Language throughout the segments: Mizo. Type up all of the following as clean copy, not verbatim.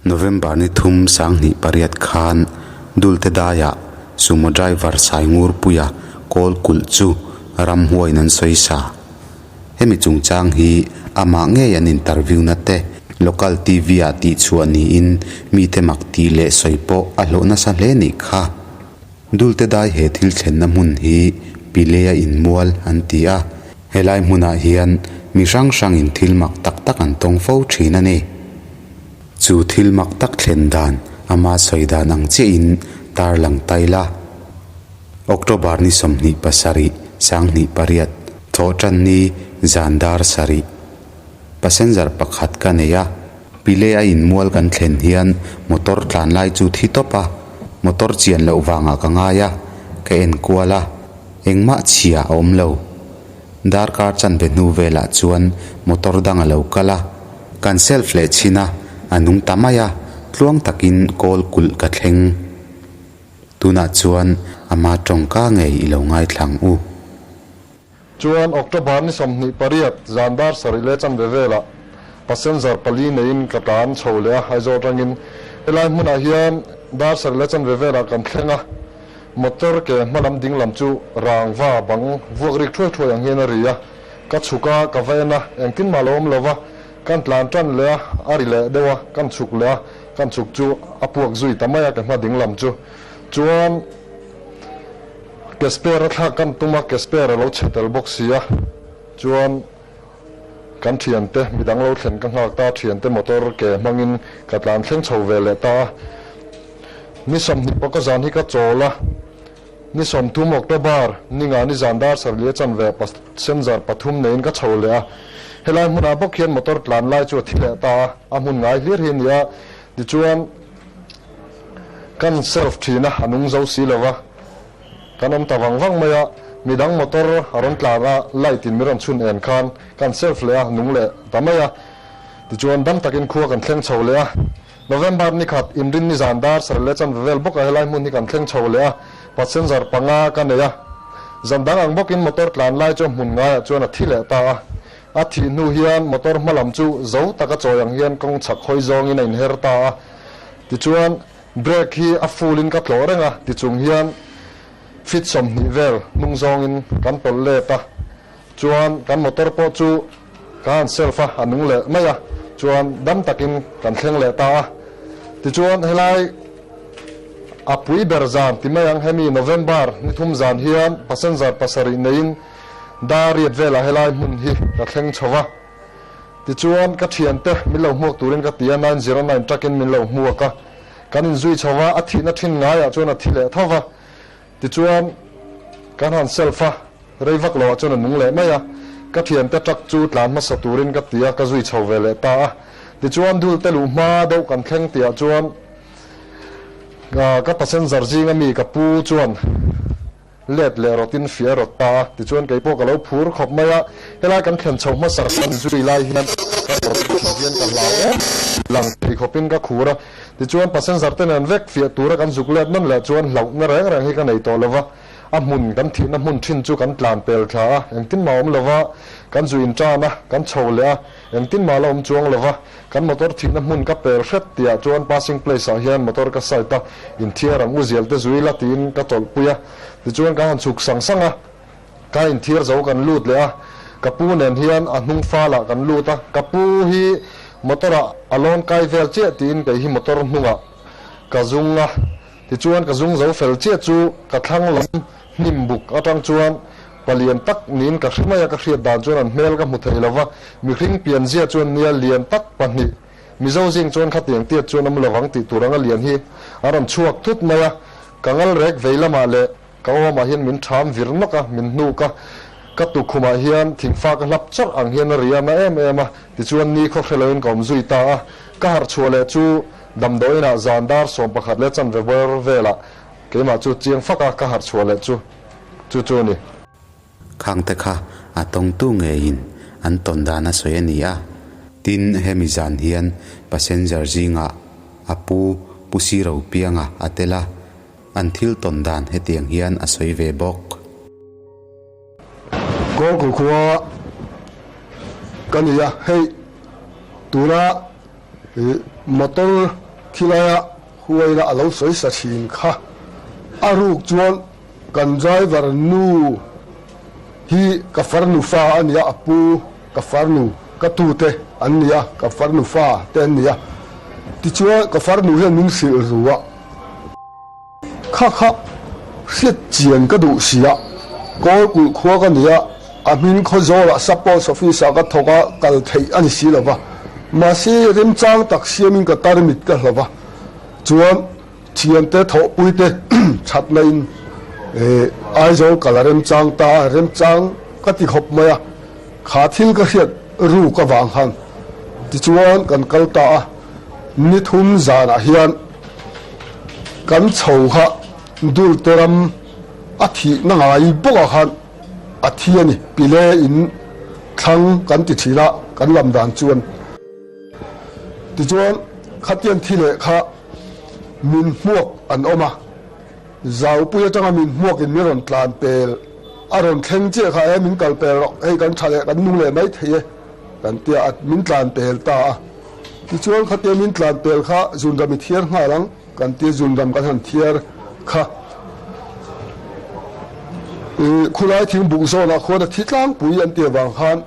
November ni thum 2008 khan Dulte daiah Sumo driver Saingurpuia kawl kulh chu ramhuaiin an sawi sa. Hemi chungchang hi amah ngei an interview na te local TV ah tihchhuah niin mite mak tih leh sawi pawh a hlawh nasa hle nih kha. Dulte dai he thil thlenna hmun hi Pilea inmual an ti a, helai hmunah hian mi hrang hrangin thil mak tak tak an tawng fo thin a ni. Chu thil mak tak thlen dan ama sawi dan ang chiahin tarlang ta ila. October ni 27, 2008, Thawhtanni zan dar sarih, passenger pakhat ka nei a, Pile a inmual kan thlen hian motor tlan lai chu thi tawp a, motor chian loh vangah ka ngai a, ka en kual a, engmah chhia a awm lo. Darkar chanve hnu velah chuan motor dang a lo kal a, kan self leh chhin a, a nung ta mai a, tluang takin kawl kulh ka thleng. Tunah chuan ama tawngka ngei i lo ngaithlang u. Chuan October ni 28 zan dar sarih leh chanve velah passenger pali neiin ka tlan chho leh a, Aizawl atangin helai hmunah hian dar sarih leh chanve velah kan thleng a, motor ke hma lam ding lam chu rangva bang vuak rik thuai thuai ang hian a ri a, ka chhuk a, ka va en a, engtin mah lo awm lo va, kan tlan tan leh a, a ri leh deuh a, kan chhuk leh a, kan chhuk chu a puak zui ta mai a ke hma ding lam chu. Chuan. Ke spare a thlak kan tum a, ke spare a lo chhe tel bawk si a, chuan kan thiante midang lo thlen ka nghak ta, thiante motor ke hmangin ka tlan thleng chho ve leh ta a. Ni 20 pawh ka zan hi ka chawl a, ni 30 October ni nga ni zan dar sarli a chanve passenger pathum neiin ka chho leh a, helai hmunah bawk hian motor tlan lai chu a thi leh ta a, a hmun ngai hlir hi a ni a, tichuan Kan self thin a, a nung zo si lo va, kan awm ta vang vang mai a, midang motor a rawn tlan a, light in min rawn chhun en khan kan self leh a, nung leh ta mai a. Tichuan dam takin khua kan thleng chho leh a, November ni khat inrin ni zan dar sarih leh chanve vel bawk a helai hmun hi kan thleng chho leh a, passenger panga ka nei a, zan dang ang bawkin motor tlan lai chu hmun ngaiah chuan a thi leh ta a, a thih hnu hian motor hma lam chu zo taka chawi ang hian kawng chhak hawi zawngin a inher ta a. Tichuan, brake hi a full in ka tlawh reng a, tichung hian feet 20 vel hnung zawngin kan tawlh let a, chuan kan motor pawh chu ka han self a, a nung leh mai a, chuan dam takin kan thleng leh ta a. Tichuan, helai a pui ber zan ti mai ang, hemi November ni thum zan hian passenger pasarih neiin dar riat velah helai hmun hi ka thleng chho va. Tichuan, ka thiante min lo hmuak turin ka ti a, 909 truck-in min lo hmuak a. Kan inzui chho va, a thihna thin ngaiah chuan a thi leh tho va. Tichuan, kan han self a, rei vak loah chuan a nung leh mai a. Ka thiante truck chu tlan hmasa turin ka ti a, ka zui chho ve leh ta a. Tichuan, dulte luh hma deuh kan thleng tihah chuan ka passenger zinga mi ka pu chuan, Let leh rawtin fiah a rawt ta a, tichuan kei pawh ka lo phur khawp mai a, helai kan thlen chho hmasa kan zui lai hian ka rawt khawp hian ka hlau em lang thei khawpin ka khur a, tichuan passenger te nen vek fiah tura kan zuk let nawn leh chuan hlauhna reng reng hi ka nei tawh lova, a hmun kan thihna hmun thin chu kan tlan pel thla a, engtin mah awm lova kan zu intan a, kan chho leh a. Engtin mah la awm chuang lo va, kan motor thihna hmun ka pel hret tihah chuan passing place ah hian motor ka side a, inthiar ang u zial te zui la tiin ka chawlhpui a. Tichuan ka han chhuk sang sang a, ka inthiar zo kan lut leh a, ka pu nen hian a hnung falah kan lut a, ka pu hi motor ah a lawn kai vel chiah tiin kei hi motor hnungah ka zung a, tichuan ka zung zo fel chiah chu ka thlang lam hnim buk atang chuan Palian tak niin ka hre mai a, ka hriat dan chuan an hmel ka hmu thei lo va, mihring pianzia chuan nia lian tak pahnih, Mizo zing chuan khatiang tiat chuan awm lovang tih tur anga lian hi a rawn chhuak thut mai a, ka ngal rek vei lamah leh ka awmah hian min ṭham vir nawk a, min hnuk a, ka tukhumah hian thingfa ka hlap chawrh ang hian a ri a na em em a, tichuan ni khaw hre loin ka awm zui ta a, ka harh chhuah leh chu damdawiinah zan dar 11 leh chanve bawr velah keimah chu chiang fak a, ka harh chhuah leh chu. Chu chu a ni. Khangte kha a tawngtu ngeiin an tawn dan a sawi a ni a. Tin, hemi zan hian passenger zingah a pu Pu Siro Pianga a tel a, an thil tawn dan hetiang hian a sawi ve bawk. Kawngkhur khua ka ni a, hei tuna motor. Khilaia huaina a lo sawi sa thin kha a ruk chuan kan driver nu hi ka farnu fa a nia, a pu ka farnu ka tute an nia, ka farnu fa te an nia. Tichuan ka farnu hian min hrilh ru a. Kha kha hriat chian ka duh si a, Kawlkulh khua ka ni a, a hmin Khawzawlah Sub-Post Office-ah ka thawk a, kal theih a ni si lo va. Mahse, remchang tak siamin ka tarmit ka hlo va, chuan thiante thawhpuite thatna-in Aizawl kal a remchang ta a, remchang ka ti khawp mai a, kha thil ka hriat ruk avang khan tichuan kan kal ta a, ni thum zanah hian. Kan chho kha Dulte ram a thihna ngai bawkah khan a thi a ni. Pile in thlang kan ti thin a, kan lam dan chuan. Tichuan khatiang thi leh kha min hmuak an awm a, Zaupui atanga min hmuakin min rawn tlan pel a rawn thleng chiah kha e min kal pel rawh, hei kan tha leh kan nung leh mai thei e kan tia a, min tlan pel ta a. Tichuan khatia min tlan pel kha zunram i thiar nghal ang kan tia zunram kan han thiar kha i khulai thing buk zawnah khuan a thi tlangpui an ti avang khan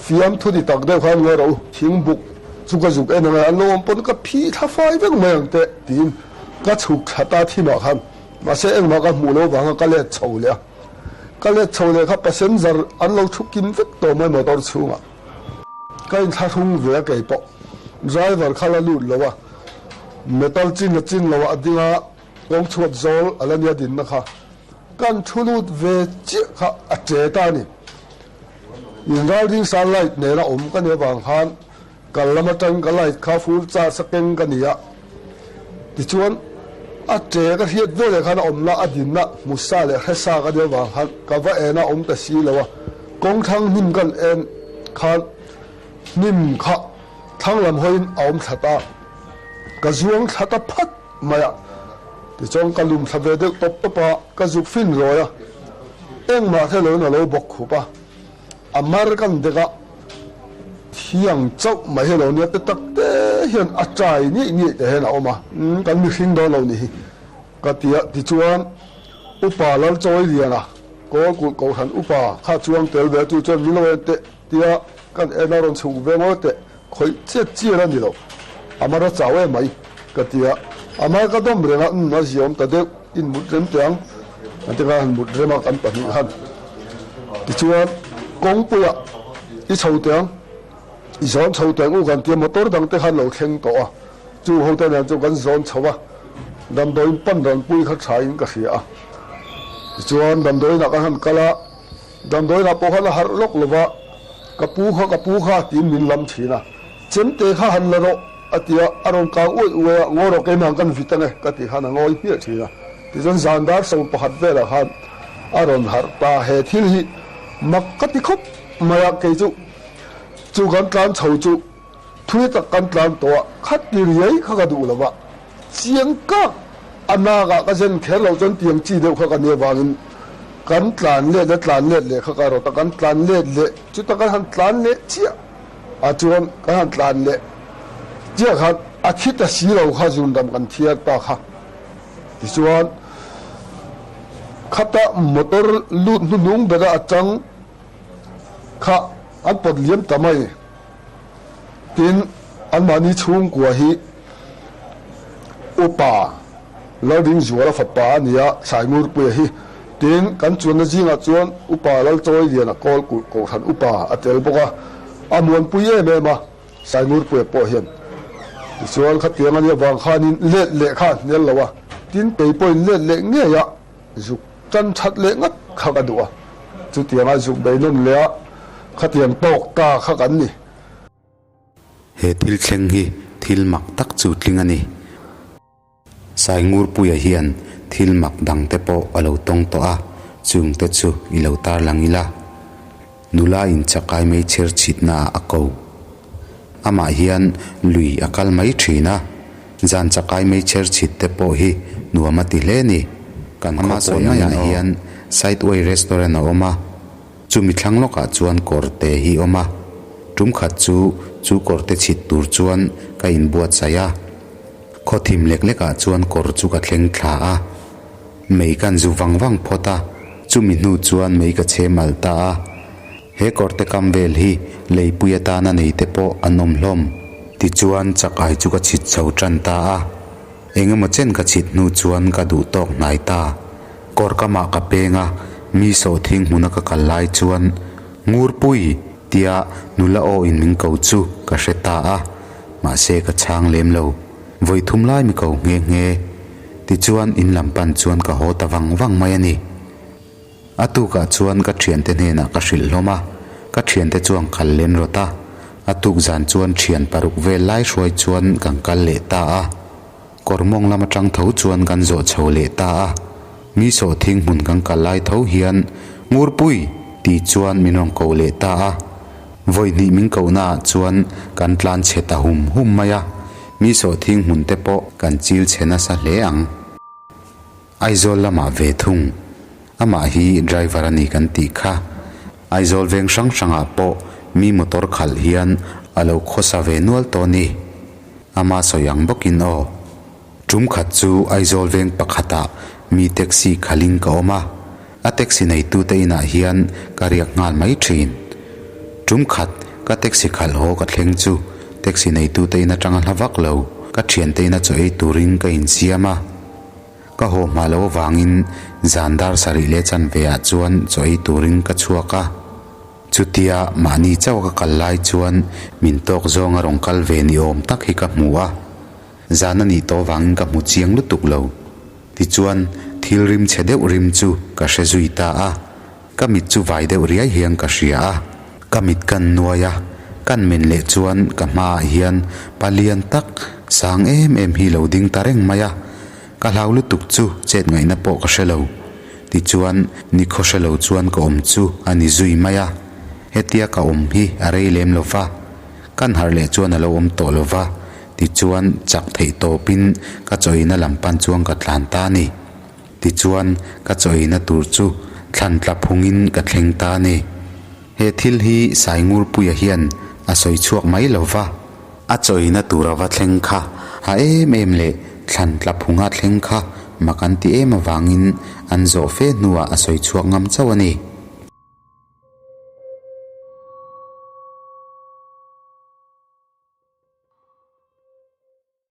fiam thu ti tak deuh khan ngawi rawh u thing buk chu ka zuk en angai an lo awm pawn ka phi thla fai vek mai ang teh tiin ka chhuk thla ta thimah khan mahse engmah ka hmuh lo vanga ka let chho leh a ka let chho leh kha passenger an lo thu kim vek tawh mai motor chhungah. Ka inthlahrung ve a kei pawh. Driver kha la lut lo a, metal chin a chin lo a ding a, kawng chhuat zawl a la nia dinna kha. Kan thu lut ve chiah kha a che ta a ni. In ralring sa light nena awm ka nih avang khan kal lam atang ka light kha full charge a keng ka ni a. Tichuan a che ka hriat veleh khan a awmna a dinna hmu sa leh hre sa ka nih avang khan ka va en a awm ta si lo a. Kawng thlang hnim kan en khan hnim kha thlang lam hawiin a awm thla ta. Ka zuang thla ta phat mai a, tichuan ka lum thla ve deuh tawp tawp a, ka zuk fin rawi a, engmah hre loin a lo bawk khup a, a mar kan dek a, thiang chauh mai hi lo nia te tak te hian a chai niaih niaih te hian a awm a, kan mihring dawn lo ni hi ka ti a, tichuan Upa Lalchawiliana Kawlkulh Kohhran upa kha chuang tel ve tu chuan min lo en teh tia kan en a rawn chhuk ve ngawi teh khawih chiat chian a ni lo. A mar a chau em mai ka ti a, a mar ka dawm reng a, umm a ziawm ta deuh in mut rem teh ang an ti kha han mut rem a kan pahnih khan. Tichuan kawngpuiah i chho teh ang, i zawn chho teh ang u kan ti a, motor dang te khan lo thleng tawh a, Chu hote nen chu kan zawn chho a, damdawiin pan ranpui kha tha in ka hria a. Tichuan damdawiinah kan han kal a, damdawiinah pawh khan a harh lawk lo va, Ka pu kha, ka pu kha tiin min lam thin a, Chemte kha han la rawh a ti a, a rawn kang uaih uaih a, Ngaw rawh keimah kan vit ange ka tih khan a ngawi hmiah thin a. Tichuan zan dar 11 velah khan a rawn harh ta, he thil hi mak ka ti khawp mai a, kei chu chu kan tlan chho chu Thui tak kan tlan tawh a, khat ti riai kha ka duh lo va, chiang kak a nak ah ka zen kher loh chuan tiang chi deuh kha ka nia vangin kan tlan let a tlan let leh kha ka rawt a, kan tlan let leh chuta kan han tlan leh chiah a chuan kan han tlan leh chiah khan a thi ta si lo kha zunram kan thiar ta kha tichuan khata motor lut hnuhnung bera a chang kha an pawt liam ta mai. Tin, anmahni chhungkua hi Upa Lalringzuala fapa a ni a, Saingurpuia hi. Tin, kan chuanna zingah chuan Upa Lalchawiliana Kawlkulh Kohhran Upa a tel bawk a, a muanpui em em a, Saingurpuia pawh hian. Tichuan, khatiang a nih avang khanin let leh kha a hnial lo a, tin, kei pawhin let leh ngei a zuk tan that leh ngat kha ka duh a, chutianga zuk beinawn leh a khatiang tawk ta kha kan ni. He thil thleng hi thil mak tak chu tling a ni. Saingurpuia hian thil mak dang te pawh a lo tawng tawh a, chung te chu i lo tarlang ila. Nula in chakai mei chher chhitna ah a ko. Amah hian lui a kal mai thin a, zan chakai mei chher chhit te pawh hi nuam a ti hle ni. Kan khaw pawn maiah hian Sideway Restaurant a awm a, chumi thlang lawkah chuan kawr te hi awm a. Tum khat chu chu kawr te chhit tur chuan ka inbuatsaih a. Khaw thim lek lekah chuan kawr chu ka thleng thla a. Mei kan zu vang vang phawt a, chumi hnu chuan mei ka chhem alh ta a. He kawrte kam vel hi leipui atana nei te pawh an awm hlawm. Tichuan chak ai chu ka chhit chho tan ta a. Engemaw chen ka chhit hnu chuan ka duh tawk hnai ta. Kawr kamah ka peng a, mi sawhthing hmuna ka kal lai chuan Ngurpui! tia nula aw in min ko chu ka hre ta a, mahse ka chhang lem lo. Vawi thum lai mi ko nghe nghe. Tichuan in lam pan chuan ka haw ta vang vang mai a ni. A tukah chuan ka thiante hnenah ka hrilh hlawm a, ka thiante chuan kal len rawt a, a tuk zan chuan thian paruk vel lai hruai chuan kan kal leh ta a. Kawr mawng lam atang tho chuan kan zawh chho leh ta a, mi sawhthing hmun kan kal lai tho hian Ngurpui! tih chuan min rawn ko leh ta a. Vawi hnih min kohnaah chuan kan tlan chhe ta hum hum mai a, mi sawhthing hmun te pawh kan chil chhe nasa hle ang. Aizawl lamah ve thung. Amah hi driver a ni kan tih kha. Aizawl veng hrang hrangah pawh mi motor khalh hian a lo khawsa ve nual tawh ni. Ama sawi ang bawkin aw. Tum khat chu Aizawl veng pakhatah mi taxi khalhin ka awm a. A taxi neitute inah hian ka riak nghal mai thin. Tum khat ka taxi khalh haw ka thleng chu taxi neitute in atanga hla vak lo ka thiante ina chaw ei turin ka insiam a. Ka haw hma lo avangin zan dar sarih leh chanve ah chuan chaw ei turin ka chhuak a. Chutia mahni chauh a ka kal lai chuan min tawk zawnga rawn kal ve ni awm tak hi ka hmu a. Zan a nih tawh avangin ka hmu chiang lutuk lo. Tichuan, thil rim chhe deuh rim chu ka hre zui ta a, ka mit chu vai deuh riai hian ka hria a. Ka mit kan nuai a, kan men leh chuan ka hmaah hian pa lian tak, sang em em hi lo ding ta reng mai a. Ka hlau lutuk chu chet ngaihna pawh ka hre lo. Tichuan, nikhaw hre lo chuan ka awm chu a ni zui mai a. Hetia ka awm hi a rei lem lo va, kan harh leh chuan a lo awm tawh lo va. Tichuan, chak theih tawpin ka chawina lam pan chuan ka tlan ta a ni. Tichuan, ka chawina tur chu thlan tla phungin ka thleng ta a ni. He thil hi Saingurpuia hian a sawi chhuak mai lo va, a chawina tur a va thleng kha ha em em leh thlan tla phunga thleng kha mak an ti em avangin an zawh fe hnuah a sawi chhuak ngam chauh a ni.